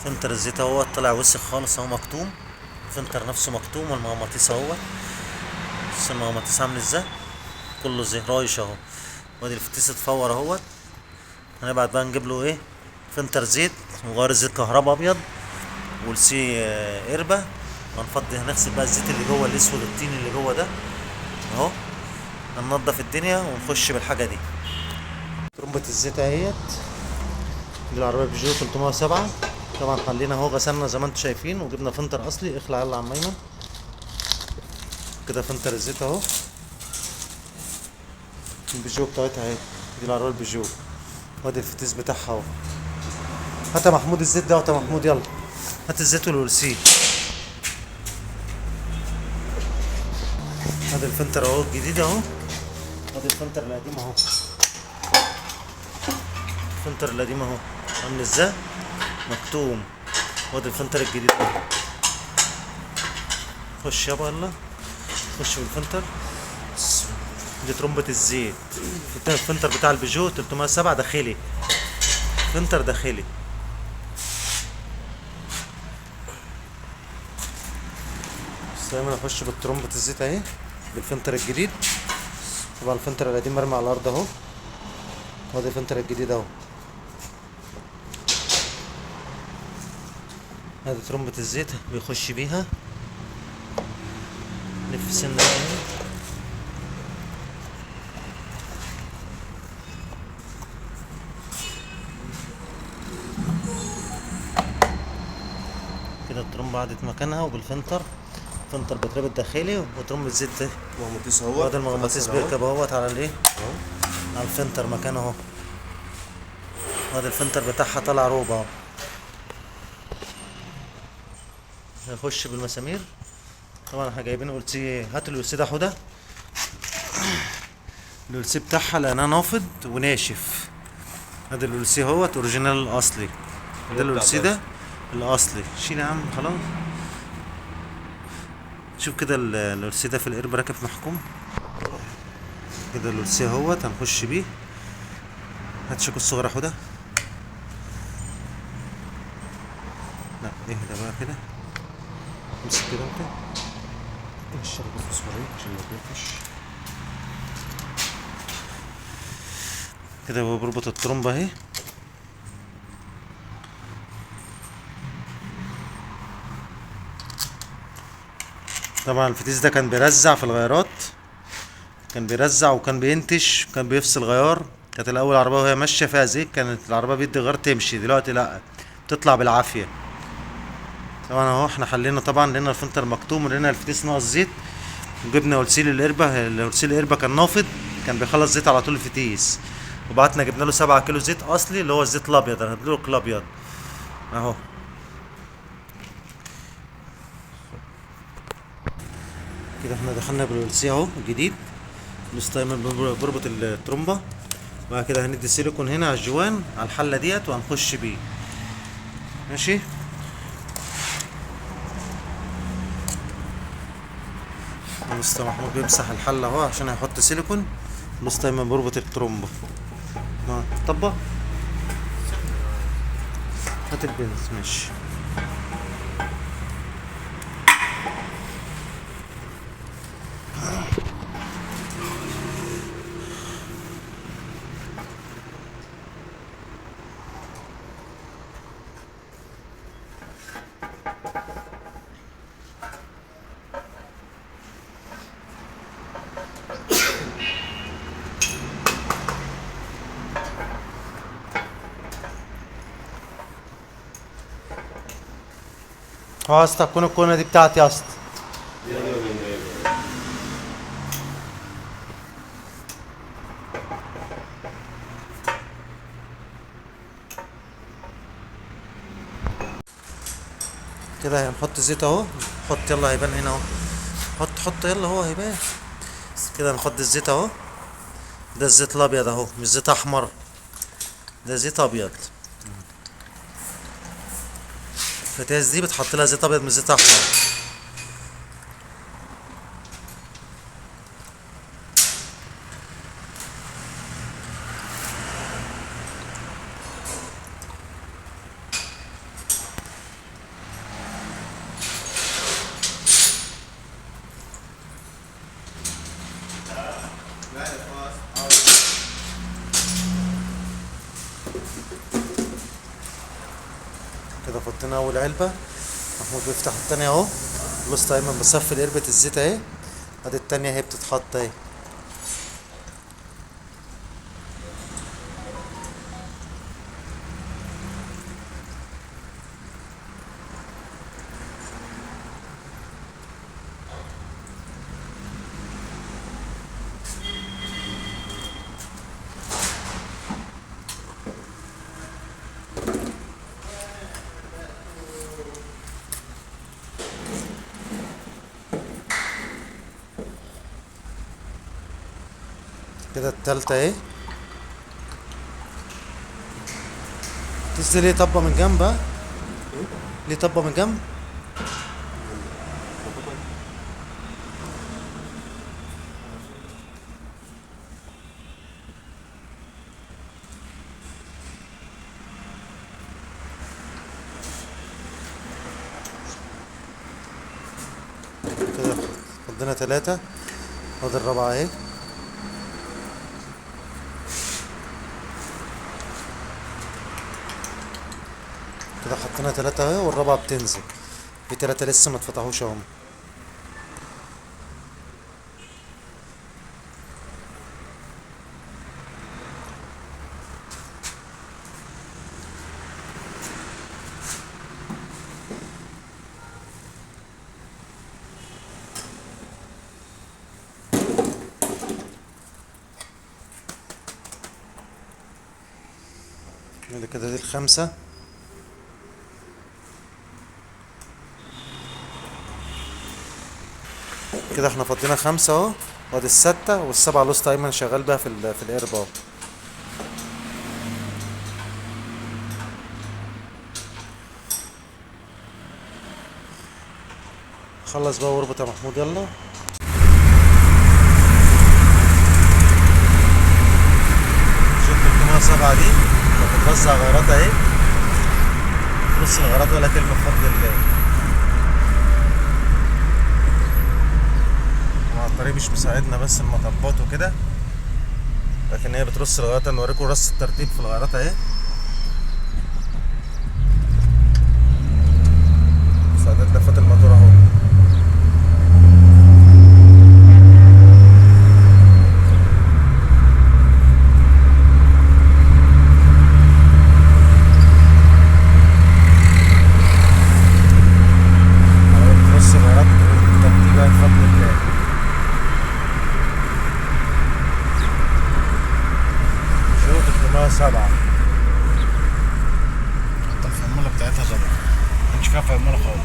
فلتر الزيت اهوت طلع وسخ خالص اهو، مكتوم. الفلتر نفسه مكتوم، والمغناطيس اهوت. بص المغناطيس عامل ازاي، كله زي رايش اهو. وادي الفتيس اتفور اهوت. هنبعت بقى نجيب له ايه، فلتر زيت وغير زيت كهرباء ابيض والسي قربه. وهنفضي، هنغسل بقى الزيت اللي جوه الاسود الطين اللي جوه ده اهو. هننضف الدنيا ونخش بالحاجة دي. ترمبه الزيت اهيت، دي العربية بيجو 307. طبعا حلينا اهو، غسلنا زي ما انتم شايفين، وجبنا فلتر اصلي. اخلع يلا يا عم ايمن كده. فلتر الزيت اهو، البيجو بتاعتها اهي، دي العربية البيجو. وادي الفتيس بتاعها اهو. هات يا محمود الزيت ده، هات يا محمود، يلا هات الزيت والولسي. ادي الفلتر اهو الجديد اهو، ادي الفلتر القديم اهو. الفلتر القديم اهو عامل ازاي، مكتوم. وادي الفلتر الجديد اهو. خش يابا، يلا خش بالفلتر. دي ترمبة الزيت، الفلتر بتاع البيجو 307 داخلي، فلتر داخلي. بس دايما اخش بالترمبة الزيت اهي بالفلتر الجديد. طبعا الفلتر القديم مرمي على الارض اهو، وادي الفلتر الجديد اهو. ادي ترمبة الزيت بيخش بيها. لف سنة بقى هنا. كده الترمبة قعدت مكانها، وبالفلتر فلتر بيتربط داخلي، وترمبة الزيت ده مغناطيس اهو، وادي المغناطيس بيركب اهوت على الايه، على الفلتر مكانه اهو. وادي الفلتر بتاعها طالع روب اهو. هنخش بالمسامير. طبعا احنا جايبين قلسي، هات القلسي ده حوده. القلسي بتاعها لقيناه نافض وناشف. ادي القلسي اهوت original الاصلي، ده القلسي ده الاصلي. شيل يا عم خلاص. شوف كده القلسي ده في القرب راكب محكوم كده. القلسي اهوت هنخش بيه. هات شوك الصغير يا حوده. لا اهدى بقى كده، امسك كده انت. الشرب بس صغيرين عشان ما تلفش كده. هو بيربط الترمبة اهي. طبعا الفتيس ده كان بيرزع في الغيارات، كان بيرزع وكان بينتش وكان بيفصل غيار. كانت الاول العربية وهي ماشية فيها زيت كانت العربية بيدي غيار تمشي، دلوقتي لا، بتطلع بالعافية. طبعا اهو احنا حلينا، طبعا لقينا الفلتر مكتوم ولقينا الفتيس ناقص زيت، وجبنا قلسيل القربة. القلسيل القربة كان نافض، كان بيخلص زيت على طول الفتيس، وبعتنا جبنا له 7 كيلو زيت اصلي اللي هو الزيت الابيض، الهيدروليك الابيض اهو. كده احنا دخلنا بالقلسيه اهو الجديد. الاستايمر بربط الترمبه، وبعد كده هندي سيليكون هنا على الجوان على الحلة ديت وهنخش بيه. ماشي. مستر محمود بيمسح الحلة اهو عشان هيحط سيليكون. مستر ايمن بيربط الترمبه. طبق، هات البنز. ماشي. هو يا اسطى تكون الكونه دي بتاعتي يا اسطى. كده هنحط زيت اهو، حط يلا هيبان هنا اهو، حط حط يلا هو هيبان كده. هنحط الزيت اهو، ده الزيت الابيض اهو، مش زيت احمر، ده زيت ابيض. الفتاس دي بتحط لها زيت ابيض مش زيت احمر. كده فضينا اول علبة. محمود بيفتح التانية اهو. الوسط ايمن بصفي قربة الزيت اهي. ادي التانية اهي بتتحط اهي. كده التالتة اهي. تنزل ليه طبة من جنب؟ ها؟ ليه طبة من جنب؟ كده فضينا 3، وادي الرابعة اهي. كده حطينا 3 اهي، والرابعة بتنزل. في 3 لسه ما اتفتحوش اهم. كده دي 5. كده احنا فضينا 5 اهو، وادي 6 وال7 الوسط ايمن شغال بيها في القرب اهو. خلص بقى واربط يا محمود يلا. شفت 307 دي بتوزع غيرات اهي، نص الغيرات ولا كلمة بفضل الله. الطريق مش مساعدنا بس المطبات وكده، لكن هي بترص الغيرات. انا اوريكم رص الترتيب في الغيرات اهي. مساعدات لفات الموتور اهو. بترص الغيرات بالترتيب اهي بفضل الله. 7. حتى الفرمله بتاعتها ظبطت، ما كانش فيها فرمله خالص.